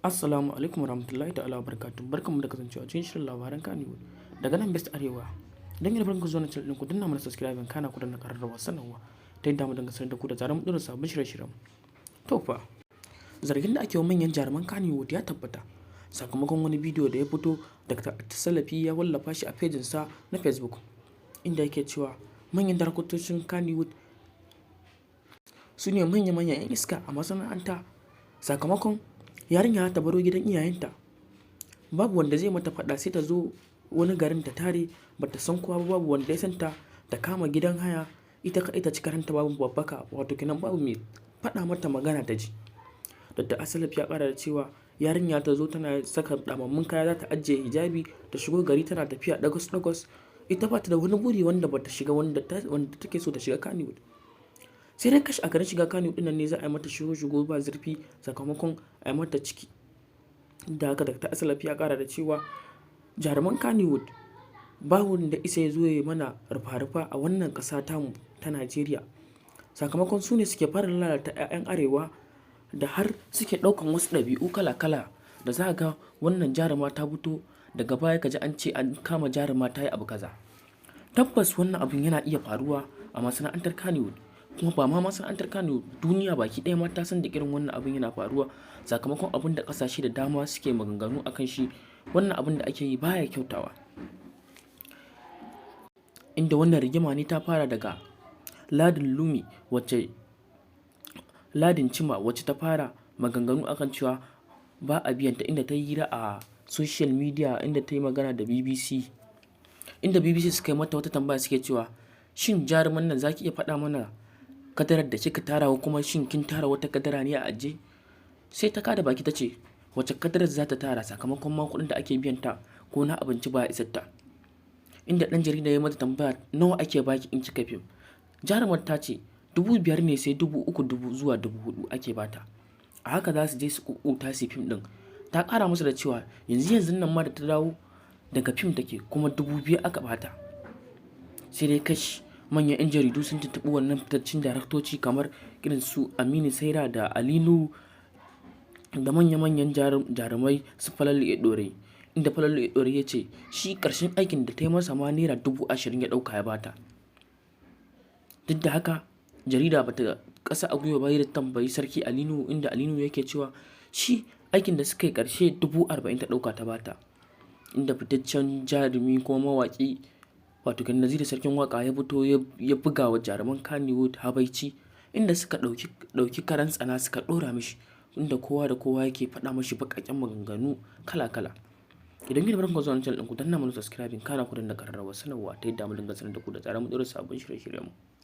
Assalamu alaikum warahmatullahi ta'ala wabarakatuh. Barkanmu da kasancewa cikin shirin labaran Kannywood daga nan Best Arewa. Don yin farkon zuwa na channel ɗin, ku danna mana subscribe, kana ku danna ƙararrawar sanarwa ta yadda mu dinga sanar da ku da zarar mun ɗora sabbin shirye-shiryen. To fa, zargin da ake wa manyan jaruman Kannywood ya tabbata sakamakon wani bidiyo da ya fito, Dr. Salafi ya wallafa shi a fejinsa na Facebook, inda yake cewa manyan daraktocin Kannywood su ne manya-manyan 'yan iska a masana'anta, sakamakon yarinya ta baro gidan iyayenta, babu wanda zai mata faɗa, sai ta zo wani garin ta tare, bata san kowa ba, babu wanda ya santa, ta kama gidan haya ita kaɗai, ta ci karanta babu babbaka, wato kenan babu mai faɗa mata magana ta ji. Dr. Asalaf ya ƙara da cewa yarinya ta zo tana saka ɗamammun kaya, za ta ajiye hijabi, ta shigo gari tana tafiya ɗagos-ɗagos, ita ba ta da wani buri wanda bata shiga wanda take so ta shiga Kannywood. Sai dai kash, a garin shiga Kannywood ɗin nan ne za a yi mata shigo shigo ba zurfi, sakamakon a yi mata ciki. Da haka Dr. Asalaf ya ƙara da cewa jaruman Kannywood ba wanda isa ya zo ya mana rufa-rufa a wannan ƙasa tamu ta Najeriya, sakamakon su ne suke fara lalata 'ya'yan Arewa da har suke ɗaukan wasu ɗabi'u kala-kala da za ga wannan jaruma ta fito, daga baya ka ji an ce an kama jaruma ta yi abu kaza. Tabbas wannan abun yana iya faruwa a masana'antar Kannywood, kuma ba ma masana'antar Kannywood, duniya baki ɗaya ma ta san da irin wannan abun yana faruwa, sakamakon abun da ƙasashe da dama suke maganganu a kan shi. Wannan abun da ake yi baya kyautawa. Inda wannan rigima ne ta fara daga Ladin Lumi, wacce Ladin Chima, wacce ta fara maganganu akan cewa ba a biyanta, inda ta yi hira a social media, inda ta yi magana da BBC, inda BBC suka yi mata wata tambaya, suke cewa, "Shin jaruman nan, za ki iya faɗa mana kadarar da kika tara, ko kuma shin kin tara wata kadara ne a ajiye?" Sai ta kada baki ta ce wace kadarar za ta tara, sakamakon ma kuɗin da ake biyan ta ko na abinci ba isar ta. Inda ɗan jarida ya mata tambaya, "Nawa ake baki in kika fim?" Jarumar ta ce 5,000 ne, sai 3,000 dubu zuwa 4,000 ake bata. A haka za su je su ƙuƙuta su fim ɗin. Ta ƙara masa da cewa yanzu yanzu nan ma da ta dawo daga fim take, kuma 2,000 aka bata. Sai dai kash, manyan 'yan jaridu sun tuntuɓi wannan fitaccen daraktoci kamar irin su Aminu Saira da Ali Nuhu da manya-manyan jarumai su Falalu Ɗorayi, inda Falalu Ɗorayi ya ce shi ƙarshen aikin da ta yi masa ma naira 20,000 ya ɗauka ya bata. Duk da haka jarida bata ƙasa a gwiwa ba da tambayi Sarki Ali Nuhu, inda Ali Nuhu yake cewa shi aikin da suka yi ƙarshe 40,000 ta ɗauka ta bata. Inda fitaccen jarumi kuma mawaƙi, wato kan Naziru Sarkin Waƙa, ya fito ya buga wa jaruman Kannywood habaici, inda suka ɗauki karan tsana suka ɗora mishi, inda kowa da kowa yake faɗa mashi baƙaƙen maganganu kala-kala. Idan kina farkon zuwa channel ɗin, ku danna mana subscribing, kana ku danna ƙararrawar sanarwa ta yadda mu dinga sanar da ku da zarar mun ɗora sabbin shirye-shiryen mu.